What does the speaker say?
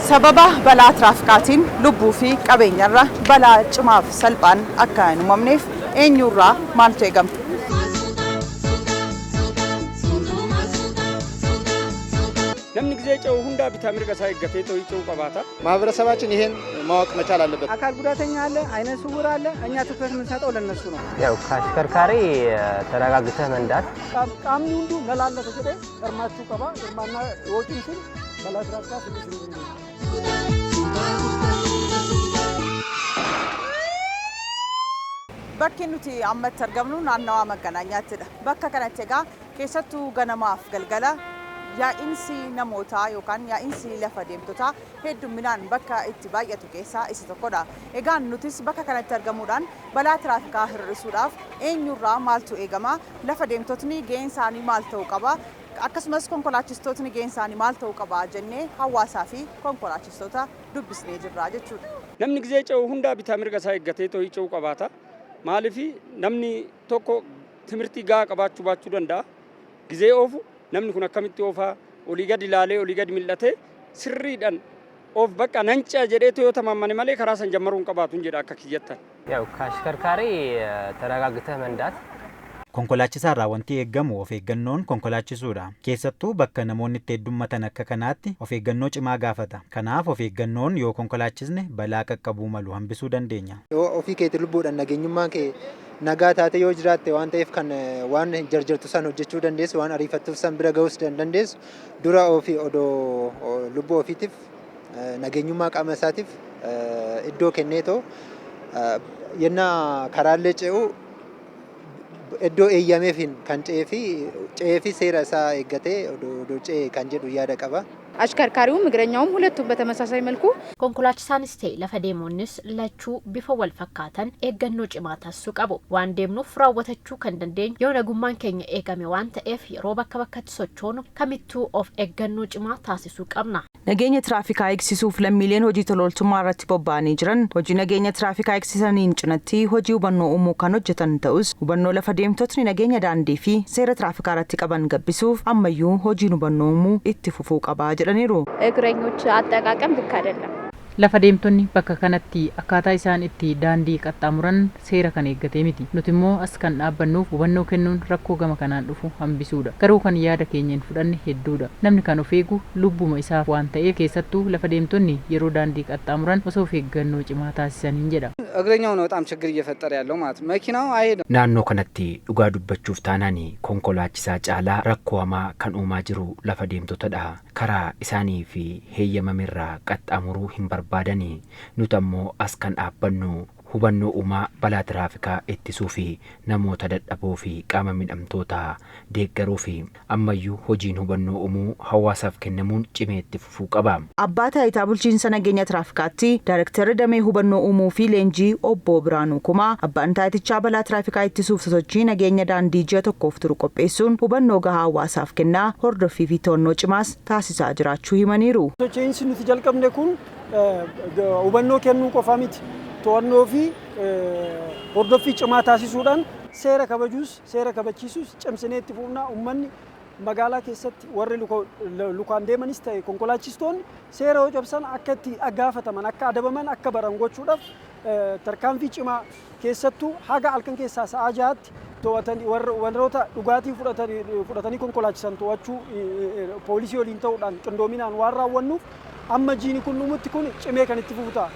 Sababa balaa tiraafikaatiin lubbuu fi qabeenyarra balaa cimaaf salphaan akka hin uumamneef eenyurraa maaltu eegama? Namni gisee ce'u hundaa bitaa mirga isaa eeggatee to'ii ce'uu qabaata. ማህበረሰባችን ይሄን ማወቅ መቻል አለበት። አካል ጉዳተኛ አለ፣ አይነ ስውር አለ። እኛ ትኩረት የምንሰጠው ለነሱ ነው። ያው ከአሽከርካሪ ተረጋግተህ መንዳት። Qaamni hunduu na laallata jedhee hirmaachuu qaba. Hirmaannaa yoo cimsin balaa tiraafikaa hir'isuu ni dandeenya. Bakki nuti ammatti argamnu naannawaa Maganaanyaattidha. Bakka kanatti egaa keessattuu ganamaaf galgala yaa'insi namootaa yookaan yaa'insi lafa deemtotaa hedduminaan bakka itti baay'atu keessaa isa tokkodha. Egaa nutis bakka kanatti argamuudhaan balaa tiraafikaa hir'isuudhaaf eenyurraa maaltu eegama? Lafa deemtotni ga'een isaanii maal ta'uu qaba? Akkasumas konkolaachistootni ga'een isaanii maal ta'uu qaba jennee hawaasaa fi konkolaachistoota dubbisnee jirra jechuudha. Namni gisee ce'u hundaa bitaa mirga isaa eeggatee to'ii ce'uu qabaata. Maaliif namni tokko timirtii gahaa qabaachuu baachuu danda'a. Gisee oofu namni kun akkamitti oofaa olii gadi ilaalee olii gadi mil'atee sirriidhaan oof bakka nan ce'a jedhee yoo tamaamane malee karaa san jammaruu hin qabaatu jedha akka kiyyattan. ያው ከአሽከርካሪ ተረጋግተህ መንዳት። Konkolaachisaarraa wanti eeggamu of eeggannoon konkolaachisuudha. Keessattuu bakka namoonni itti heddummatan akka kanaatti of eeggannoo cimaa gaafata. Kanaaf of eeggannoon yoo konkolaachisne balaa qaqqabuu malu hambisuu dandeenya. Yoo ofii keetii lubbuudhaan nageenyummaan kee nagaa taate yoo jiraatte waan ta'eef kan waan jarjartu san hojjechuu dandeessu, waan ariifattuuf san bira ga'uus dandeessu, dura ofii odoo lubbuu ofiitiif, nageenyummaa qaama isaatiif iddoo kenneetoo yennaa karaallee ce'u iddoo eeyyameefiin kan ce'ee fi seera isaa eeggatee odoo ce'e kan jedhu yaada qaba. አሽከርካሪውም እግረኛውም ሁለቱም በተመሳሳይ መልኩ Konkolaachisaanis ta'e lafa deemonnis lachuu bifa wal fakkaatan eeggannoo cimaa taasisuu qabu. Waan deemnuuf raawwatachuu kan dandeenyu yoo nagummaan keenya eegame waan ta'eef yeroo bakka bakkatti sochoonu kamittuu of eeggannoo cimaa taasisuu qabna. Nageenya tiraafikaa eegsisuuf lammiileen hojii tola ooltummaa irratti bobba'anii jiran hojii nageenya tiraafikaa eegsisaniin cinatti hojii hubannoo uumuu kan hojjetan ta'us, hubannoo lafa deemtotni nageenya daandii fi seera tiraafikaa irratti qaban gabbisuuf ammayyuu hojiin hubannoo uumuu itti fufuu qabaa jedhaniiru. እግረኞች አጠቃቀም ልክ አይደለም። Lafa deemtonni bakka kanatti akkaataa isaan itti daandii qaxxaamuran seera kan eeggatee miti. Nuti immoo as kan dhaabbannuuf hubannoo kennuun rakkoo gama kanaan dhufu hambisuudha. Garuu kan yaada keenya hin fudhanne hedduudha. Namni kan of eegu lubbuma isaaf waan ta'eef, keessattuu lafa deemtonni yeroo daandii qaxxaamuran osoo of eeggannoo cimaa taasisaniin jedha. እግረኛው ነው በጣም ችግር እየፈጠረ ያለው ማለት ነው። መኪናው አይሄድም። Naannoo kanatti dhugaa dubbachuuf taanaan konkolaachisaa caalaa rakkoo hamaa kan uumaa jiru lafa deemtotadha. Karaa isaanii fi heeyyamamerraa qaxxaamuruu hin barbaadani. Nuti ammoo as kan dhaabbannu hubannoo uumaa balaa tiraafikaa ittisuu fi namoota dadhaboo fi qaama miidhamtoota deeggaruu fi ammayyuu hojiin hubannoo uumuu hawaasaaf kennamuun cimee itti fufuu qaba. Abbaa Taayitaa Bulchiinsa Nageenya Tiraafikkaatti Daayirektarri Damee Hubannoo Uumuu fi Leenjii Obbo Biraanuu Kumaa, abbaan taayitichaa balaa tiraafikaa ittisuuf sosochii nageenya daandii ji'a tokkoof turu qopheessuun hubannoo gahaa hawaasaaf kennaa, hordoffii fi to'annoo cimaas taasisaa jiraachuu himaniiru. Sochiinsi nuti jalqabne kun hubannoo kennuu qofa miti. To'annoo fi hordoffii cimaa taasisuudhaan seera kabajuus seera kabachiisuus cimsinee itti fufnaa. Uummanni magaalaa keessatti warri lukaan deemanis ta'e konkolaachistoonni seera yoo cabsan akka itti gaafataman, akka adabaman, akka baran gochuudhaaf tarkaanfii cimaa, keessattuu haga halkan keessaa sa'aa 6tti to'atanii warroota dhugaatii fudhatanii konkolaachisan to'achuu poolisii waliin ta'uudhaan qindoominaan waan raawwannuuf, amma jiini kun dhumutti kun cimee kan itti fufu ta'a.